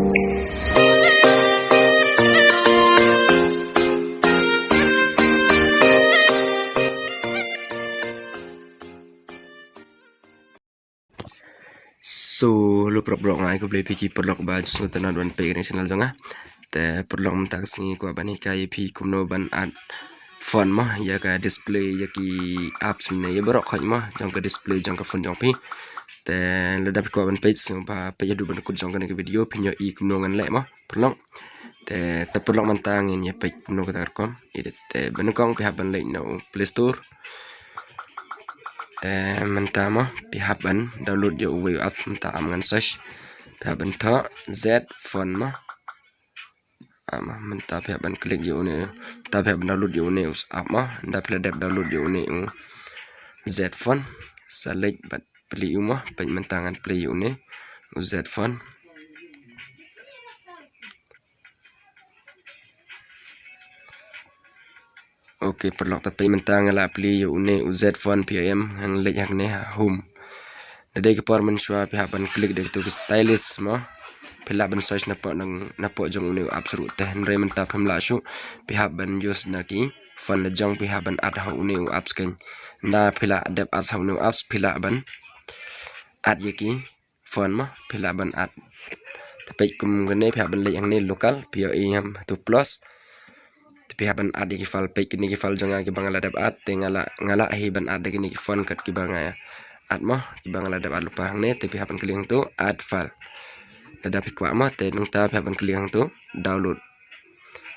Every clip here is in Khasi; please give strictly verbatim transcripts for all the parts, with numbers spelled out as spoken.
So, hello paralok, nga ai khublei phi ki paralok ba ju sngewtynnat ban peit ïa kane ka channel jong nga. Te paralok, mynta ka sngi kwah ban hikai ïa phi kumno ban add font mo ïa ka display ïa ki apps ne ïa baroh khoit mo jong ka display jong ka phone jong phi. Te lada phi kwah ban peit, sngewbha peit haduh ban kut jong kane ka video, phin ïohi kumno ngan leh mo paralok. Te, te paralok, mynta ngin ïa peit kumno kata ka rukom. Ïa te, te ba nyngkong phi hap ban leit na u Play Store. Te mynta mo phi hap ban download ïa uwei u app, mynta am ngan search. Phi hap ban thoh Z Font mo. Am, mynta phi hap ban click ïa une, mynta phi hap ban download ïa une u app mo. Ynda phi la dep download ïa une u Z Font, sa leit bad plie ïa u mo. Peit, mynta ngan plie ïa une u Z Font. Ok paralok, te peit mynta nga la plie ïa une u Z Font, phi ïohi em, ngan leit hangne ha home. Da dei ka por mynshuwa phi hap ban click da kitu ki stylus mo. Phi lah ban search napoh nang, napoh jong une u apps ruh, te hynrei mynta phim lah shuh, phi hap ban use na ki font la jong, phi hap ban add ha une u apps keiñ. Ynda phi la dep add ha une u apps, phi lah ban add ïa ki font mo, phi lah ban add. Te peit kum kane, phi hap ban leit hangne local, phi ïohi em, tu plus. Te phi hap ban add ïa ki file, peit kine ki file jong nga kiba nga la dep add, te nga la, nga la hi ban add ïa kine ki font kat kiba nga add mo, kiba nga la dep add lypa hangne, te phi hap ban klik hangtu add file. Lada phi kwah mo, te nangta phi hap ban klik hangtu download.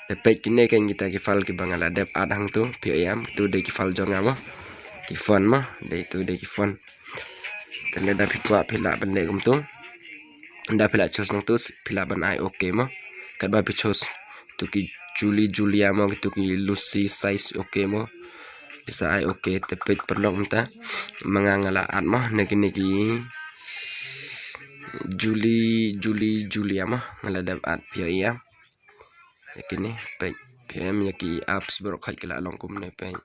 Te peit kine keiñ kita ki file kiba nga la dep add hangtu, phi ïohi em, tu dei ki file jong nga mo. Ki font mo, dei tu dei ki font. Te lada phi kwah phi lah ban leh kumtu. Ynda phi lah choose nangtu, phi lah ban ai ok mo. Katba phi choose tu ki Julie, Julia mo, kitu ki Lucy, size ok mo. Phi sa ai ok, te peit paralok, mynta ma nga nga la add mo na kine ki Julie, Julie, Julia mo, nga la dep add, phi ïohi em. Ïa kine, peit, phi ïohi em, ïa ki apps baroh khoit ki la long kumne, peit.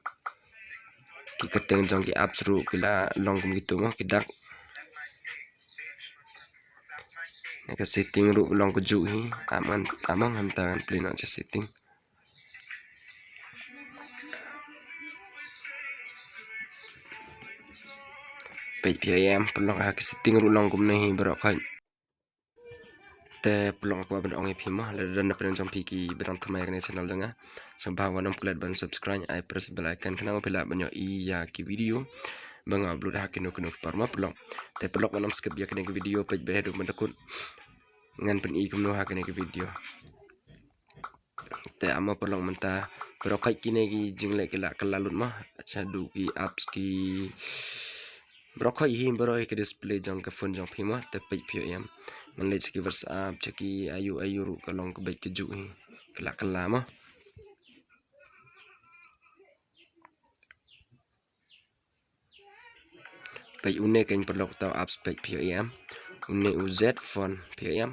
Ki kyrteng jong ki apps ruh ki la long kum kitu mo, ki dak. Na ka setting ruh long kajuh hi, am ngan, am ngan ta ngan plie noh sha setting. Peit, phi ïohi em paralok, ha ka setting ruh long kumne hi baroh khoit. Te paralok, nga kwah ban ong ïa phi mo, lada don na pdeng jong phi kiba dang thymmai ïa kane ka channel jong nga, sngewbha wat nym klet ban subscribe, ai press bell icon khnang ba phi lah ban ïohi ïa ki video ba nga upload ha kino kino ki por mo paralok. Te paralok, wat nym skip ïa kane ka video, peit beit haduh ban da kut, ngan pyni kumno ha kane ka video. Te am mo paralok, mynta baroh khoit kine ki jingleh ki la kylla lut mo, shaduh ki apps ki baroh khoit hi, baroh hi ka display jong ka phone jong phi mo. Te peit, phi ïohi em, ngan leit sha ki WhatsApp, sha ki aïu aïu ruh ka long ka beit kajuh hi, ka la kylla mo. Peit une keiñ paralok, uta u apps, peit, phi ïohi em, une u Z Font, phi ïohi em.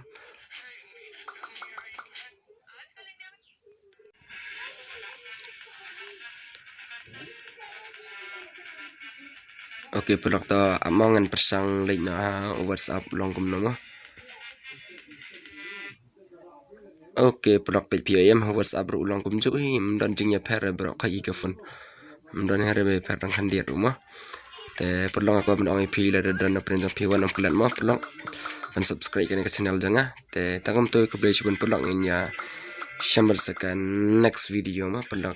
Ok paralok, to am mo ngan pyrshang leit noh ha WhatsApp, long kumno mo. Ok paralok, peit, phi ïohi em, ha WhatsApp ruh long kumjuh hi, ym don jingïapher baroh khoit hi ka phone. Ym don hi re ba ïapher tang khyndiat ruh mo. Te paralok, nga kwah ban ong ïa phi, lada don na pdeng jong phi, wat nym klet mo paralok ban subscribe kane ka channel jong nga. Te tang kumto, khublei shibun paralok, ngin ïa shem bad sa ka next video mo paralok.